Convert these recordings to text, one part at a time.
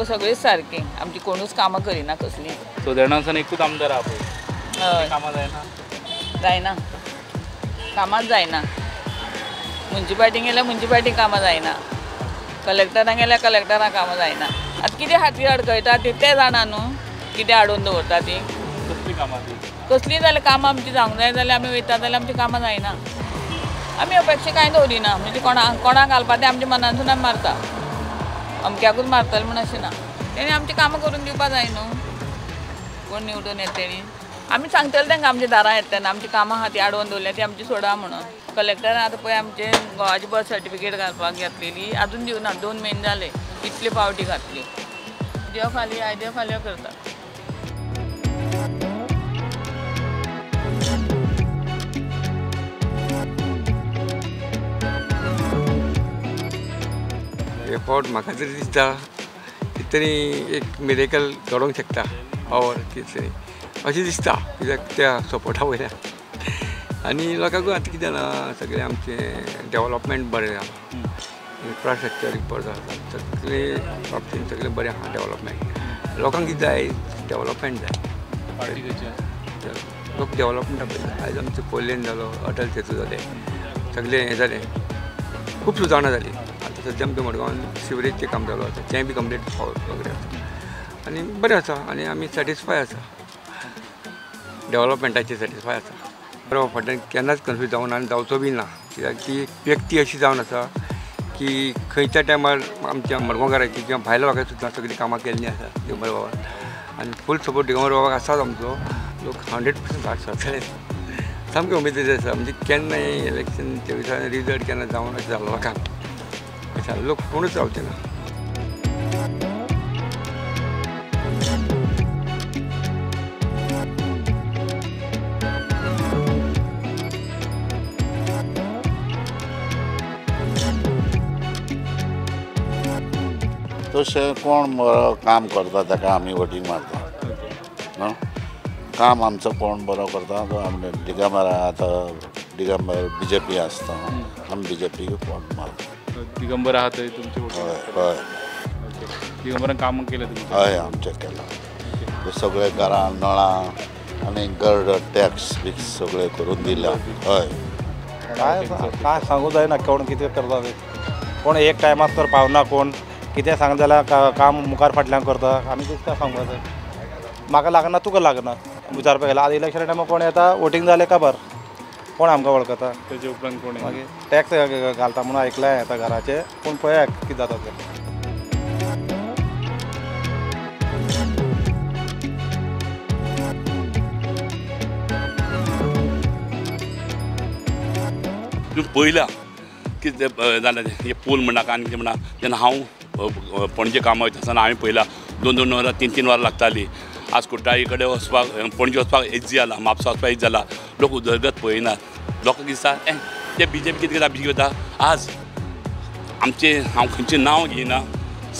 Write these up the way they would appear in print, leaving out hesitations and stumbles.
आमकां सगळींच सारकीं, आमची कोणूच कामां करिना कसलीं. सदर्णासान एकूच आमदार आहा पळय, कामां जायना? जायना, कामांच जायना. मुन्सिपाल्टीन गेल्यार मुन्सिपाल्टी कामां जायना, कलेक्टरां गेल्यार कलेक्टरां कामां जायना. आतां कितें खातीर अडकयता ती ते जाणा न्हू, कितें हाडून दवरता ती. कसलीं कामां ती? कसलीं जाल्यार कामां आमचीं जावंक जाय जाल्यार आमी वयता जाल्यार आमचीं कामां जायना. आमी अपेक्षा कांय दवरिना, म्हणजे कोणाक घालपा तें आमच्या मनांतसून आमी मारता, अमक्याकूच मारतले म्हूण अशें ना. तेणी आमचीं कामां करून दिवपा जाय न्हू, कोण निवडून येता तेणी. आमी सांगतले तांकां आमच्या दारां येता तेन्ना आमचीं कामां आहा ती आडोवन दवरल्या ती आमची सोडा म्हणून. कलेक्टरान आतां पळय आमचे घोवाची बर्थ सर्टिफिकेट घालपाक घातलेली आजून दिवना, 2 म्हयने जाले, कितले पावटी घातली. देव फाली आयद्या फाल्यां करता. हे फावट म्हाका तरी दिसता कितें तरी एक मिरेकल घडोवंक शकता पावर कितें तरी अशें दिसता, कित्याक त्या सपोर्टा वयल्यान. आनी लोकांकूय आतां कितें जालां, सगळें आमचें डेवलपमेंट बरें जालां, इन्फ्रास्ट्रक्चर बरें जालां, सगळे बाबतीन सगळें बरें आहा डेवलपमेंट. लोकांक कितें जाय, डेवलपमेंट जाय. लोक डेवलपमेंटा पळयता. आयज आमचो फोर लेन जालो, अटल सेतू जालें, सगळें हें जालें, खूब सुदारणां जाली. आतां सद्या आमच्या मडगांवान सिवरेजचें काम चालू आसा, तें बी कंप्लीट वगैरे आसा आनी बरें आसा. आनी आमी सॅटिस्फाय आसा, डेवलपमेंटाचेर सॅटिस्फाय आसा. बरो फाटल्यान केन्नाच कन्फ्यूज जावना आनी जावचो बी ना, कित्याक ती एक व्यक्ती अशी जावन आसा की खंयच्या टायमार आमच्या मडगांवकाराची किंवा भायल्या लोकांची सुद्दां सगळीं कामां केल्लीं आसा दिगंबर बाबान. आनी फूल सपोर्ट दिगंबर बाबाक आसाच आमचो. लोक 100% भायर सरतले, सामकें उमेदीचे आसा. म्हणजे केन्नाय इलेक्शन 24 रिजल्ट केन्ना जावन अशें जालो लोकांक, अशें लोक कोणूच रावचे ना. तशें कोण बरो काम करता ताका आमी वोटींग मारता न्हू. काम आमचो कोण बरो करता तो आमी दिगंबर आतां दिगंबर बीजेपी आसता, आमी बीजेपीक वोट मारता. दिगंबर आहा थंय तुमचे वोट? हय हय. दिगंबरान काम केलें तुमचें? हय आमचें केलां, सगळे घरां नळां आनी गर्ड टॅक्स बिक्स सगळें करून दिलां. हय. काय काय सांगू जायना कोण कितें करता तें, कोण एक टायमार तर पावना, कोण कितें सांग जाल्यार काम मुखार फाटल्यान करता. आमी कितें सांगपाचें, म्हाका लागना तुका लागना विचारपाक गेल्यार. आतां इलेक्शना टायमार कोण येता, वोटींग जालें काबार, कोण आमकां वळखता. तेजे उपरांत कोण मागीर टॅक्स घालता म्हणून आयकलां आतां घराचें, पूण पळया कितें जाता तें. तुमी पळयलां कितें जालें तें, हे पूल म्हणा आनी कितें म्हणा. तेन्ना हांव पणजे कामाक वयता आसतना हांवें पळयलां 2-2 वरां 3-3 वरां लागतालीं. आज कुट्टाळी कडेन वचपाक, पणजे वचपाक इजी जाला, म्हापसा वचपाक इजी जाला. लोक उदरगत पळयनात, लोकांक दिसता ए ते बीजेपी कितें करता, बीजेपी करता. आज आमचें हांव खंयचें नांव घेयना,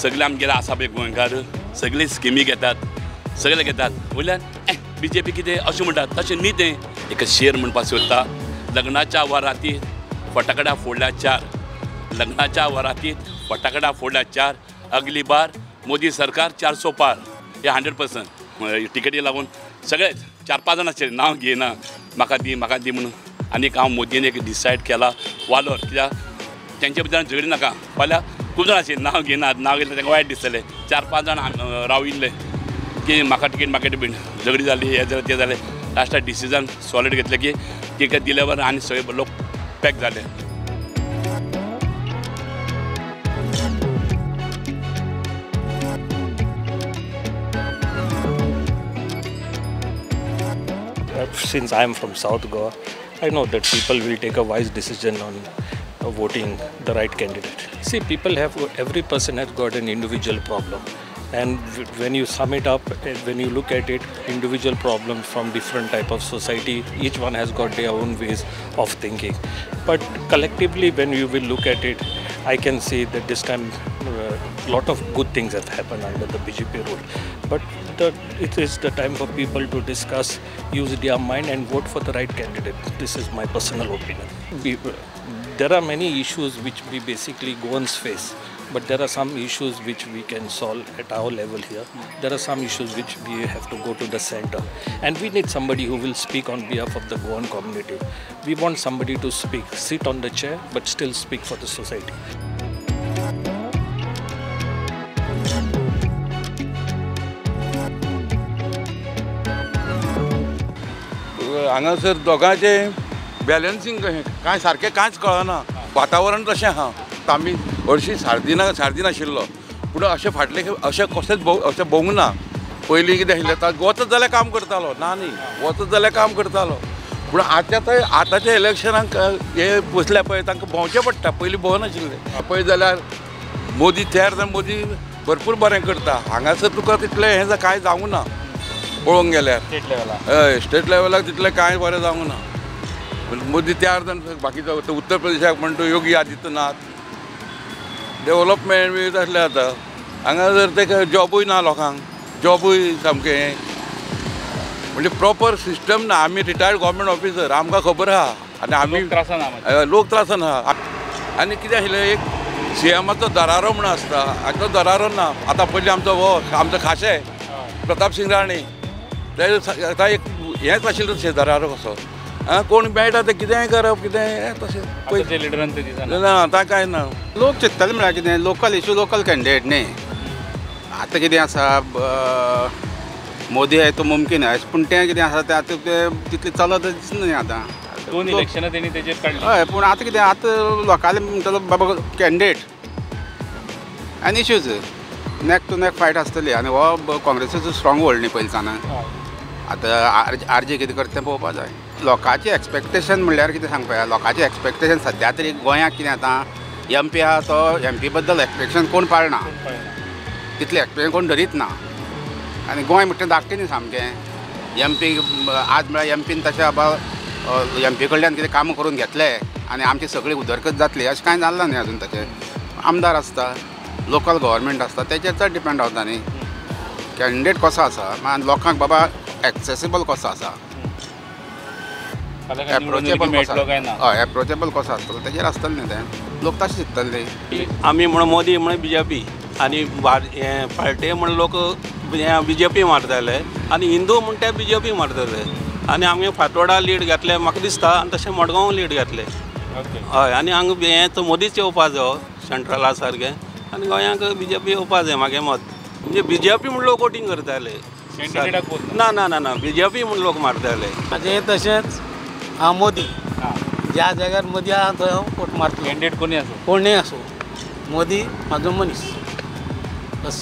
सगळे आमगेले आसा पळय गोंयकार, सगळे स्किमी घेतात, सगळे घेतात, वयल्यान ए बीजेपी कितें अशें म्हणटात. तशें न्ही तें. एक शेर म्हणपाक सोदता, लग्नाच्या वरातीत फटाकड्या फोडल्या 4, लग्नाच्या वरातीत फटाकड्या फोडल्या 4, अगली बार मोदी सरकार 400 पार. हे 100% टिकेटी लागून सगळेच 4-5 जाण आसले, नांव घेयना, म्हाका दी म्हाका दी म्हणून. आनी हांव मोदीन एक डिसायड केला वालोर, कित्याक तेंच्या भितर झगडी नाका. फाल्यां खूब जाण आसले नांव घेयनात, नांव घेतलें तांकां वायट दिसतलें. 4-5 जाण राविल्ले की म्हाका तिकेट म्हाका टिकेट, झगडी जाली, हें जालें तें जालें. लास्टाक डिसिजन सॉलिड घेतलें की तिकेट दिल्या बरोबर आनी सगळे लोक पॅक जाले. Since I am from South Goa, I know that people will take a wise decision on voting the right candidate. See, people have, every person has got an individual problem, and when you sum it up, when you look at it, individual problems from different type of society, each one has got their own ways of thinking. But collectively, when you will look at it, I can see that this time a lot of good things have happened under the BJP rule. But it is the time for people to discuss, use their mind and vote for the right candidate. This is my personal opinion. There are many issues which we basically Goans face. But there are some issues which we can solve at our level here. There are some issues which we have to go to the center. And we need somebody who will speak on behalf of the Goan community. We want somebody to speak, sit on the chair, but still speak for the society. हांगासर दोगांचें balancing कशें कांय सारकें कांयच कळना वातावरण तशें आहा. आमी हरशीं सार्दीन आशिल्लो पूण अशें फाटले अशें कशेंच अशें भोवूंक ना. पयलीं कितें आशिल्लें वचत जाल्यार काम करतालो ना न्ही वचत जाल्यार काम करतालो पूण आतां आतांच्या इलेक्शनाक हे बसल्या पळय तांकां भोंवचें पडटा. पयलीं भोंवनाशिल्लें. पळय जाल्यार मोदी तयार जावन मोदी भरपूर बरें करता. हांगासर तुका तितलें हें कांय जावूंक ना पळोवंक गेल्यार हय स्टेट लेवलाक तितलें कांय बरें जावंक ना. मोदी तयार जावन बाकीचो उत्तर प्रदेशाक म्हणटा योगी आदित्यनाथ डेवलपमेंट बी तसलें जाता. हांगा जर ते जॉबूय ना लोकांक जॉबूय सामकें म्हणजे प्रॉपर सिस्टम ना. आमी रिटायर्ड गव्हर्मेंट ऑफिसर आमकां खबर आहा आनी आमी लोक त्रासान आहा. आनी कितें आशिल्लें एक सीएमाचो दरारो म्हूण आसता आनी तो दरारो ना. आतां पयलीं आमचो हो आमचो खाशे प्रताप सिंग राणे ते आतां एक हेंच आशिल्लें तशें दरारो कसो कोण मेळटा तें कितेंय करप कितेंय तशें ना आतां कांय ना. लोक चिंतताले म्हळ्यार कितें लोकल इशू लोकल कॅन्डिडेट न्ही. आतां कितें आसा मोदी आहे तो मुमकीन आहे पूण तें कितें आसा तें आतां तें तितलें चलत दिसना न्ही आतां. दोन इलेक्शनां तेणी तेजेर काडली. हय पूण आतां कितें आतां लोकांले म्हणटलो बाबा कॅन्डिडेट आनी issues neck to neck fight आसतली. आनी हो काँग्रेसीचो स्ट्रॉंग होल्ड न्ही पयलींच्यान. आतां आर जे कितें करता तें पळोवपा जाय. लोकांचें एक्सपेक्टेशन म्हणल्यार कितें सांगपा लोकांचें एक्सपेक्टेशन सद्या तरी गोंयांत कितें आतां एम पी आहा तो एम पी बद्दल एक्सपेक्टेशन कोण पाळना तितलें एक्सपेक्टेशन कोण धरीत ना. आनी गोंय म्हणटा धाकटें न्ही सामकें. एम पी आज म्हळ्यार एम पीन तशें बाबा एम पी कडल्यान कितें कामां करून घेतले आनी आमची सगळी उदरगत जातली अशें कांय जालें न्ही अजून. तशें आमदार आसता लोकल गव्हर्मेंट आसता तेचेर चड डिपेंड जाता न्ही. कॅन्डिडेट कसो आसा मागीर लोकांक बाबा एक्सेसिबल कसो आसा एप्रोचेबल हय एप्रोचेबल कसो आसतलो तेजेर आसतलें न्ही तें लोक तशें चिंततले न्ही. आमी म्हण मोदी म्हण बी जे पी आनी पार्टी म्हण लोक बी जे पी मारताले आनी हिंदू म्हण ते बी जे पी मारताले आनी आमगे फातोडा लीड घातले म्हाका दिसता आनी तशें मडगांव लीड घातले. हय आनी हांगा हें मोदीच येवपा जायो सेंट्रला सारकें आनी गोंयांक बी जे पी येवपा जाय म्हागे मत. म्हणजे बी जे पी म्हण लोक वोटींग करताले ना ना ना ना बी जे पी म्हण लोक मारताले. म्हाजें तशेंच हांव मोदी ज्या जाग्यार मोदी आहा थंय हांव वोट मारतलो. कॅन्डिडेट कोणूय आसूं कोणूय आसूं मोदी म्हाजो मनीस बस.